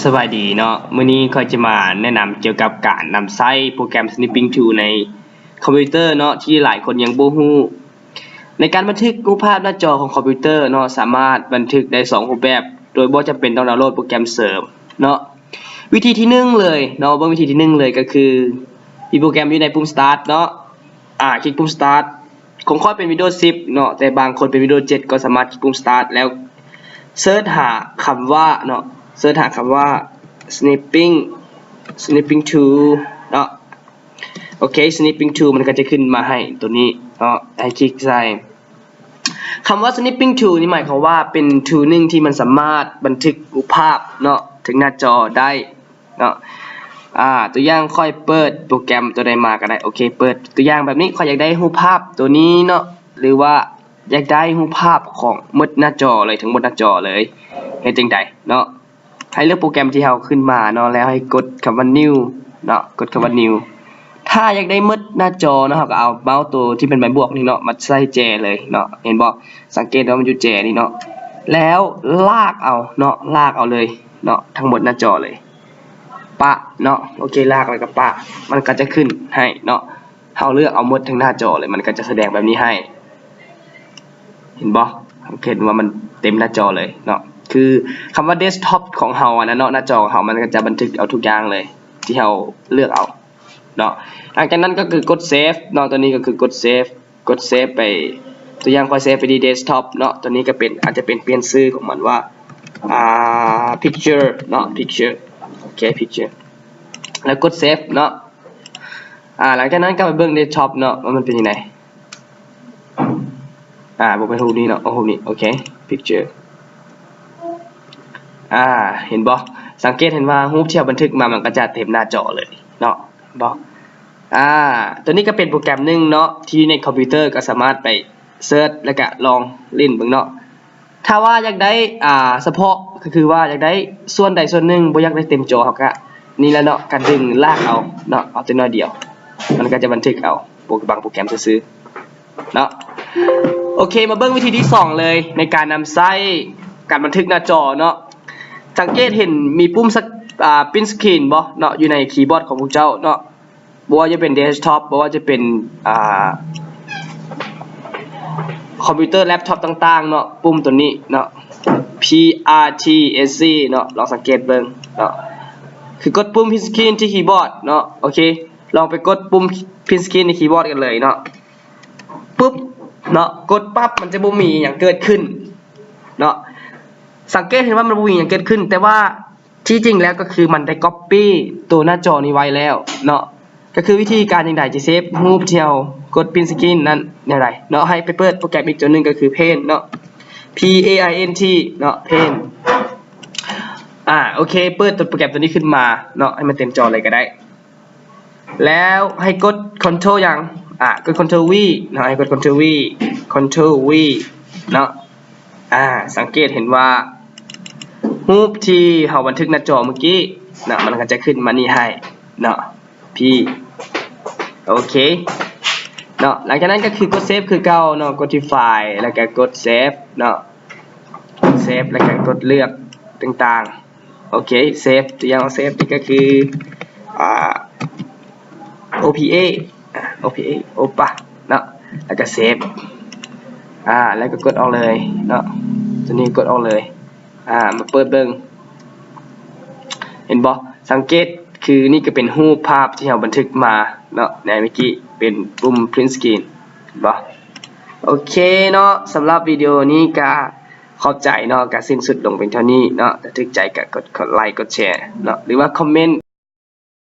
ສະບາຍດີເນາະ, ມື້ນີ້ຂ້ອຍຈະມາແນະນຳກ່ຽວກັບການນຳໃຊ້ໂປຣແກຣມ Snipping Tool ໃນຄອມພິວເຕີເນາະ ທີ່ຫຼາຍຄົນຍັງບໍ່ຮູ້. ໃນການບັນທຶກຮູບພາບໜ້າຈໍຂອງຄອມພິວເຕີເນາະ ສາມາດບັນທຶກໄດ້ສອງຮູບແບບ ໂດຍບໍ່ຈຳເປັນຕ້ອງດາວໂຫຼດໂປຣແກຣມເສີມເນາະ. ວິທີທີໜຶ່ງເລີຍເນາະ, ເບິ່ງວິທີທີໜຶ່ງເລີຍກໍຄື ມີໂປຣແກຣມຢູ່ໃນປຸ່ມ Start ເນາະ. ອາ ຄລິກປຸ່ມ Start. ຂອງຂ້ອຍເປັນ Windows ສິບເນາະ, ແຕ່ບາງຄົນເປັນ Windows ເຈັດ ກໍສາມາດຄລິກປຸ່ມ Start ແລ້ວເສີດຫາຄຳວ່າເນາະ, ເສີດຫາຄຳວ່າ Snipping Snipping Tool ເນາະ. ໂອເຄ Snipping Tool ມັນກໍຈະຂຶ້ນມາໃຫ້ຕົວນີ້ເນາະ, ໃຫ້ຄລິກໃສ່. ຄຳວ່າ Snipping Tool ນີ້ໝາຍຄວາມວ່າເປັນ tool ໜຶ່ງທີ່ມັນສາມາດບັນທຶກຮູບພາບເນາະ ເທິງໜ້າຈໍໄດ້ເນາະ. ອາ ຕົວຢ່າງຂ້ອຍເປີດໂປຣແກຣມຕົວໃດມາກໍໄດ້. ໂອເຄ ເປີດຕົວຢ່າງແບບນີ້, ຂ້ອຍຢາກໄດ້ຮູບພາບຕົວນີ້ເນາະ ຫຼືວ່າຢາກໄດ້ຮູບພາບຂອງໝົດໜ້າຈໍເລີຍ, ທັງໝົດໜ້າຈໍເລີຍ. ເຮັດຈັ່ງໃດເນາະ? ໃຫ້ເລືອກໂປຣແກຣມທີ່ເຮົາຂຶ້ນມາເນາະ ແລ້ວໃຫ້ກົດຄຳວ່າ New ເນາະ, ກົດຄຳວ່າ New. ຖ້າຢາກໄດ້ໝົດໜ້າຈໍເນາະ ເຮົາກໍເອົາເມົາສ໌ໂຕທີ່ເປັນໃບບວກນີ້ເນາະ ມາໃສ່ແຈເລີຍເນາະ. ເຫັນບໍ່? ສັງເກດວ່າມັນຢູ່ແຈນີ້ເນາະ, ແລ້ວລາກເອົາເນາະ, ລາກເອົາເລີຍເນາະ, ທັງໝົດໜ້າຈໍເລີຍ. ປະເນາະ. ໂອເຄ ລາກແລ້ວກໍປະ, ມັນກໍຈະຂຶ້ນໃຫ້ເນາະ. ເຮົາເລືອກເອົາໝົດທັງໜ້າຈໍເລີຍ, ມັນກໍຈະສະແດງແບບນີ້ໃຫ້. ເຫັນບໍ່? ເຫັນວ່າມັນເຕັມໜ້າຈໍເລີຍເນາະ, ຄືຄຳວ່າ Desktop ຂອງເຮົາອັນນັ້ນເນາະ, ໜ້າຈໍຂອງເຮົາມັນກໍຈະບັນທຶກເອົາທຸກຢ່າງເລີຍ ທີ່ເຮົາເລືອກເອົາເນາະ. ຫຼັງຈາກນັ້ນກໍຄືກົດ Save ເນາະ, ຕົວນີ້ກໍຄືກົດ Save ກົດ Save ໄປ. ຕົວຢ່າງຂ້ອຍ Save ໄປທີ່ Desktop ເນາະ, ຕົວນີ້ກໍເປັນ ອາດຈະເປັນປ່ຽນຊື່ຂອງມັນວ່າ ອາ Picture ເນາະ, Picture. ໂອເຄ Picture ແລ້ວກົດ Save ເນາະ. ອາ ຫຼັງຈາກນັ້ນກໍໄປເບິ່ງ Desktop ເນາະ ວ່າມັນເປັນຈັ່ງໃດ. ອາ ບໍ່ແມ່ນຮູບນີ້ເນາະ, ໂອ້ ຮູບນີ້. ໂອເຄ Picture. ອາ ເຫັນບໍ່? ສັງເກດເຫັນວ່າຮູບທີ່ເຮົາບັນທຶກມາ ມັນກໍຈະເຕັມໜ້າຈໍເລີຍເນາະ, ເຫັນບໍ່? ອາ ຕົວນີ້ກໍເປັນໂປຣແກຣມໜຶ່ງເນາະ ທີ່ໃນຄອມພິວເຕີກໍສາມາດໄປເສີດ ແລ້ວກໍລອງຫຼິ້ນເບິ່ງເນາະ. ຖ້າວ່າຢາກໄດ້ ອາ ສະເພາະ ກໍຄືວ່າຢາກໄດ້ສ່ວນໃດສ່ວນໜຶ່ງ, ບໍ່ຢາກໄດ້ເຕັມຈໍ, ເຮົາກະນີ້ແຫຼະເນາະ, ກະດຶງລາກເອົາເນາະ, ເອົາແຕ່ໜ້ອຍດຽວ, ມັນກໍຈະບັນທຶກເອົາໂປຣ ບາງໂປຣແກຣມຊື່ໆເນາະ. ໂອເຄ ມາເບິ່ງວິທີທີສອງເລີຍ ໃນການນຳໃຊ້ການບັນທຶກໜ້າຈໍເນາະ. ສັງເກດເຫັນມີປຸ່ມ ອາ Print Screen ບໍ່ເນາະ ຢູ່ໃນຄີບອດຂອງພວກເຈົ້າເນາະ? ບໍ່ວ່າຈະເປັນ Desktop ບໍ່ວ່າຈະເປັນ ອາ ຄອມພິວເຕີ ແລັບທັອບຕ່າງໆເນາະ, ປຸ່ມຕົວນີ້ເນາະ P R T S C ເນາະ, ລອງສັງເກດເບິ່ງເນາະ, ຄືກົດປຸ່ມ Print Screen ທີ່ຄີບອດເນາະ. ໂອເຄ ລອງໄປກົດປຸ່ມ Print Screen ໃນຄີບອດກັນເລີຍເນາະ. ປຶບເນາະ, ກົດປັບ ມັນຈະບໍ່ມີຫຍັງເກີດຂຶ້ນເນາະ. ສັງເກດເຫັນວ່າມັນບໍ່ມີຫຍັງເກີດຂຶ້ນ, ແຕ່ວ່າ ທີ່ຈິງແລ້ວກໍຄືມັນໄດ້ Copy ໂຕໜ້າຈໍນີ້ໄວ້ແລ້ວເນາະ. ກໍຄືວິທີການຈັ່ງໃດຈະເຊບຮູບທີ່ເຮົາກົດ Print Screen ນັ້ນແນວໃດເນາະ, ໃຫ້ໄປເປີດໂປຣແກຣມອີກຕົວໜຶ່ງກໍຄື Paint ເນາະ, P A I N T ເນາະ, Paint. ອາ ໂອເຄ ເປີດໂປຣແກຣມຕົວນີ້ຂຶ້ນມາເນາະ, ໃຫ້ມັນເຕັມຈໍເລີຍກໍໄດ້. ແລ້ວໃຫ້ກົດ Control ຫຍັງ? ອາ ກົດ Control V ເນາະ, ໃຫ້ກົດ Control V Control V ເນາະ. ອາ ສັງເກດເຫັນວ່າຮູບທີ່ເຮົາບັນທຶກໜ້າຈໍມື້ກີ້ເນາະ, ມັນກໍຈະຂຶ້ນມານີ້ໃຫ້ເນາະ P. ໂອເຄເນາະ, ຫຼັງຈາກນັ້ນກໍຄືກົດ Save ຄືເກົ່າເນາະ, ກົດທີ່ File ແລ້ວກໍກົດ Save ເນາະ, Save ແລ້ວກໍກົດເລືອກຕ່າງໆ. ໂອເຄ Save ຕົວຢ່າງ Save ນີ້ກໍຄື ອາ O P A ອາ O P A Opa ເນາະ, ແລ້ວກໍ Save ອາ ແລ້ວກໍກົດອອກເລີຍເນາະ, ຕົວນີ້ກົດອອກເລີຍ. ອາ ມາເປີດເບິ່ງ ເຫັນບໍ່? ສັງເກດຄືນີ້ກໍເປັນຮູບພາບທີ່ເຮົາບັນທຶກມາເນາະ, ໃນເມື່ອກີ້ເປັນປຸ່ມ Print Screen ເຫັນບໍ່? ໂອເຄເນາະ, ສຳລັບວິດີໂອນີ້ກໍ ຂອບໃຈເນາະ, ກໍສິ້ນສຸດລົງເປັນເທົ່ານີ້ເນາະ. ຖ້າຖືກໃຈກໍກົດ ກົດໄລ ກົດແຊເນາະ ຫຼືວ່າຄອມເມັນ.